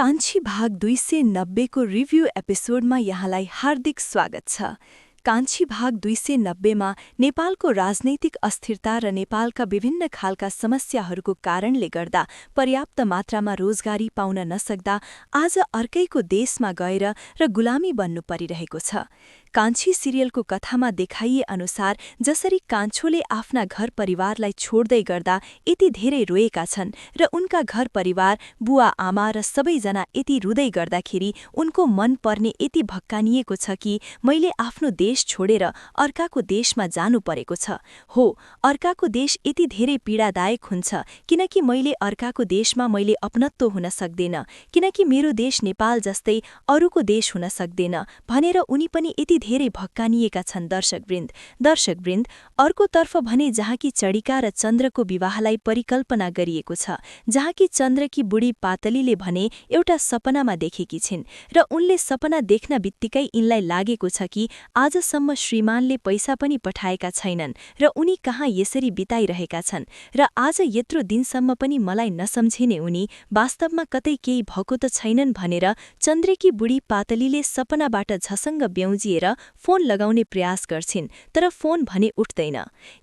कान्छी भाग 290 को रिभ्यू एपिसोडमा यहाँलाई हार्दिक स्वागत छ। कान्छी भाग 290 मा नेपालको राजनैतिक अस्थिरता र नेपालका विभिन्न खालका समस्याहरूको कारणले गर्दा पर्याप्त मात्रामा रोजगारी पाउन नसक्दा आज अर्कैको देशमा गएर र गुलामी बन्नु परिरहेको छ। कान्छी सिरियलको कथामा देखाइए अनुसार जसरी कान्छोले आफ्ना घर परिवारलाई छोड्दै गर्दा यति धेरै रोएका छन् र उनका घर परिवार बुवा आमा र सबैजना यति रुँदै गर्दाखेरि उनको मन पर्ने यति भक्कानिएको छ कि मैले आफ्नो देश छोडेर अर्काको देशमा जानु परेको छ। हो, अर्काको देश यति धेरै पीडादायक हुन्छ किनकि मैले अर्काको देशमा मैले अपनत्व हुन सक्दैन, किनकि मेरो देश नेपाल जस्तै अरूको देश हुन सक्दैन भनेर उनी पनि यति धेरै भक्कानिएका छन्। दर्शकवृन्द, अर्कोतर्फ भने जहाँ कि चण्डिका र चन्द्रको विवाहलाई परिकल्पना गरिएको छ, जहाँ कि चन्द्रकी बुढी पातलीले भने एउटा सपनामा देखेकी छिन् र उनले सपना देख्न बित्तिकै यिनलाई लागेको छ कि आजसम्म श्रीमानले पैसा पनि पठाएका छैनन् र उनी कहाँ यसरी बिताइरहेका छन् र आज यत्रो दिनसम्म पनि मलाई नसम्झिने उनी वास्तवमा कतै केही भएको त छैनन् भनेर चन्द्रेकी बुढी पातलीले सपनाबाट झसङ्ग ब्याउजिएर फोन लगाउने प्रयास गर्छिन्, तर फोन भने उठ्दैन।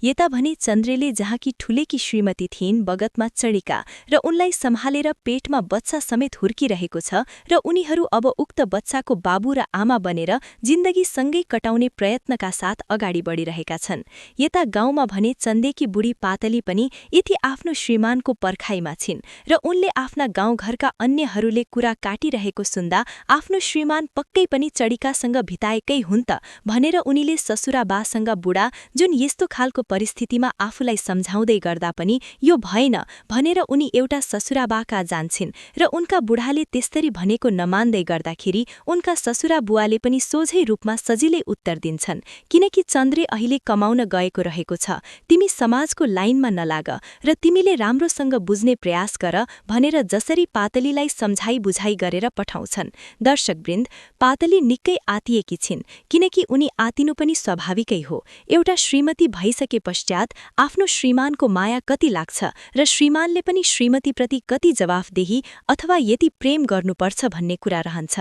यता भने चन्द्रेले जहाँ कि ठुलेकी श्रीमती थिइन् बगतमा चण्डिका र उनलाई सम्हालेर पेटमा बच्चा समेत हुर्किरहेको छ र उनीहरू अब उक्त बच्चाको बाबु र आमा बनेर जिन्दगी सँगै कटाउने प्रयत्नका साथ अगाडि बढिरहेका छन्। यता गाउँमा भने चन्देकी बुढी पातली पनि यति आफ्नो श्रीमानको पर्खाइमा छिन् र उनले आफ्ना गाउँघरका अन्यहरूले कुरा काटिरहेको सुन्दा आफ्नो श्रीमान पक्कै पनि चण्डिकासँग भिताएकै हुन् त भनेर उनीले ससुराबासँग बुढा जुन यस्तो खालको परिस्थितिमा आफूलाई सम्झाउँदै गर्दा पनि यो भएन भनेर उनी एउटा ससुराबाका जान्छिन् र उनका बुढाले त्यस्तरी भनेको नमान्दै गर्दाखेरि उनका ससुरा बुवाले पनि सोझै रूपमा सजिलै उत्तर दिन्छन्, किनकि चन्द्रे अहिले कमाउन गएको रहेको छ, तिमी समाजको लाइनमा नलाग र तिमीले राम्रोसँग बुझ्ने प्रयास गर भनेर जसरी पातलीलाई सम्झाइ बुझाइ गरेर पठाउँछन्। दर्शकवृन्द, पातली निकै आतिएकी छिन् किनकि उनी आतिनु पनि स्वाभाविकै हो। एउटा श्रीमती भइसके पश्चात आफ्नो श्रीमानको माया कति लाग्छ र श्रीमानले पनि श्रीमतीप्रति कति जवाफदेही अथवा यति प्रेम गर्नुपर्छ भन्ने कुरा रहन्छ।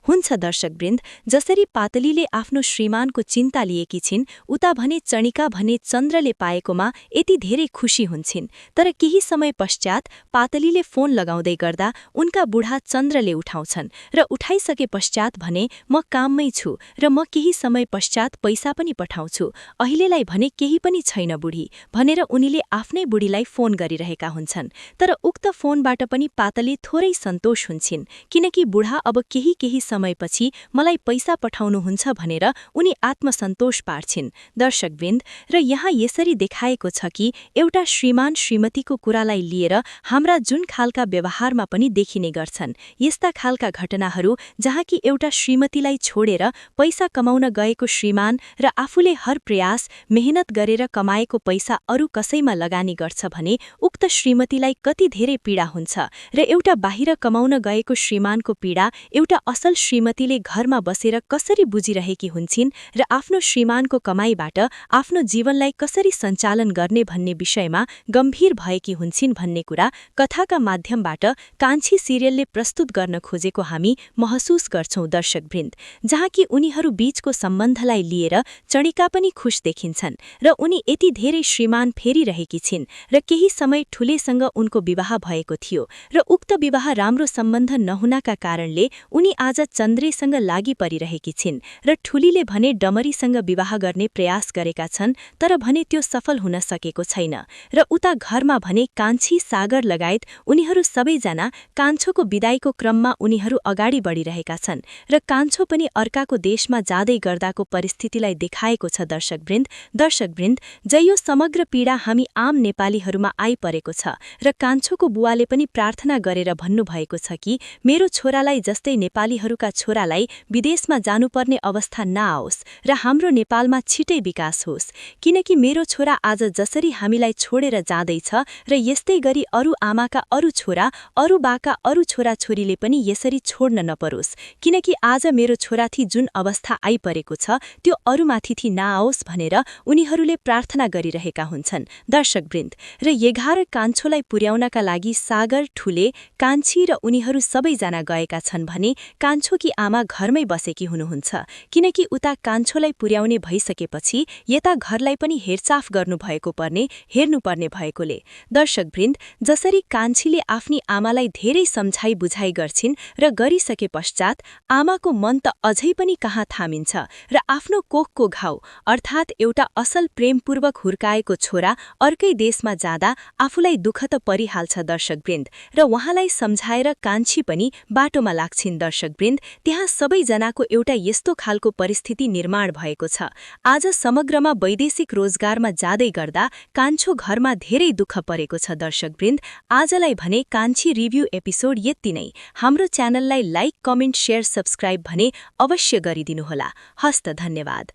हुन्छ दर्शकवृन्द, जसरी पातलीले आफ्नो श्रीमानको चिन्ता लिएकी छिन् उता भने चण्डिका भने चन्द्रले पाएकोमा यति धेरै खुशी हुन्छन्, तर केही समय पश्चात पातलीले फोन लगाउँदै गर्दा उनका बुढा चन्द्रले उठाउँछन् र उठाइसके पश्चात भने म काममै छु र म केही समय पश्चात पैसा पनि पठाउँछु, अहिलेलाई भने केही पनि छैन बुढी भनेर उनीले आफ्नै बुढीलाई फोन गरिरहेका हुन्छन्। तर उक्त फोनबाट पनि पातली थोरै सन्तोष हुन्छन् किनकि बुढा अब केही समयपछि मलाई पैसा पठाउनुहुन्छ भनेर उनी आत्मसन्तोष पार्छिन्। दर्शकवृन्द, र यहाँ यसरी देखाएको छ कि एउटा श्रीमान श्रीमतीको कुरालाई लिएर हाम्रा जुन खालका व्यवहारमा पनि देखिने गर्छन् यस्ता खालका घटनाहरू जहाँ कि एउटा श्रीमतीलाई छोडेर पैसा कमाउन गएको श्रीमान र आफूले हर प्रयास मेहनत गरेर कमाएको पैसा अरू कसैमा लगानी गर्छ भने उक्त श्रीमतीलाई कति धेरै पीडा हुन्छ र एउटा बाहिर कमाउन गएको श्रीमानको पीडा एउटा असल श्रीमतीले घरमा बसेर कसरी बुझिरहेकी हुन्छन् र आफ्नो श्रीमानको कमाईबाट आफ्नो जीवनलाई कसरी सञ्चालन गर्ने भन्ने विषयमा गम्भीर भएकी हुन्छन् भन्ने कुरा कथाका माध्यमबाट कान्छी सिरियलले प्रस्तुत गर्न खोजेको हामी महसुस गर्छौं। दर्शकवृन्द, जहाँ कि उनीहरू बीचको सम्बन्धलाई लिएर चण्डिका पनि खुश देखिन्छन् र उनी यति धेरै श्रीमान फेरिरहेकी छिन् र केही समय ठुलेसँग उनको विवाह भएको थियो र उक्त विवाह राम्रो सम्बन्ध नहुनाका कारणले उनी आज चन्द्रेसँग लागि परिरहेकी छिन् र ठुलीले भने डमरीसँग विवाह गर्ने प्रयास गरेका छन् तर भने त्यो सफल हुन सकेको छैन र उता घरमा भने कान्छी सागर लगायत उनीहरू सबैजना कान्छोको विदाईको क्रममा उनीहरू अगाडि बढिरहेका छन् र कान्छो पनि अर्काको देशमा जाँदै गर्दाको परिस्थितिलाई देखाएको छ। दर्शकवृन्द, जयो समग्र पीडा हामी आम नेपालीहरूमा आइपरेको छ र कान्छोको बुवाले पनि प्रार्थना गरेर भन्नुभएको छ कि मेरो छोरालाई जस्तै नेपालीहरूका छोरालाई विदेशमा जानुपर्ने अवस्था नआओस् र हाम्रो नेपालमा छिटै विकास होस्, किनकि मेरो छोरा आज जसरी हामीलाई छोडेर जाँदैछ र यस्तै गरी अरू आमाका अरू छोरा अरू बाका अरू छोराछोरीले पनि यसरी छोड्न नपरोस्, किनकि आज मेरो छोराथी जुन अवस्था आइपरेको छ त्यो अरूमाथि नआओस् भनेर उनीहरूले प्रार्थना गरिरहेका हुन्छन् दर्शकवृन्द। र 11 कान्छोलाई पुर्याउनका लागि सागर, ठुले, कान्छी र उनीहरू सबैजना गएका छन् भने कान्छोकी आमा घरमै बसेकी हुनुहुन्छ, किनकि उता कान्छोलाई पुर्याउने भइसकेपछि यता घरलाई पनि हेरचाह गर्नुभएको हेर्नुपर्ने भएकोले। दर्शकवृन्द, जसरी कान्छीले आफ्नी आमालाई धेरै सम्झाइ बुझाइ गर्छिन् र गरिसके पश्चात आमाको मन त अझै पनि कहाँ थामिन्छ र आफ्नो कोखको घाउ अर्थात् एउटा असल प्रेमपूर्वक हुर्काएको छोरा अर्कै देशमा जाँदा आफूलाई दुःख त परिहाल्छ दर्शकवृन्द। र उहाँलाई सम्झाएर कान्छी पनि बाटोमा लाग्छिन् दर्शकवृन्द। त्यहाँ सबैजनाको एउटा यस्तो खालको परिस्थिति निर्माण भएको छ। आज समग्रमा वैदेशिक रोजगारमा जाँदै गर्दा कान्छो घरमा धेरै दुःख परेको छ दर्शकवृन्द। आजलाई भने कान्छी रिभ्यू एपिसोड यति नै। हाम्रो च्यानललाई लाइक, कमेन्ट, शेयर, सब्स्क्राइब भने अवश्य गरिदिनुहोला। हस्त धन्यवाद।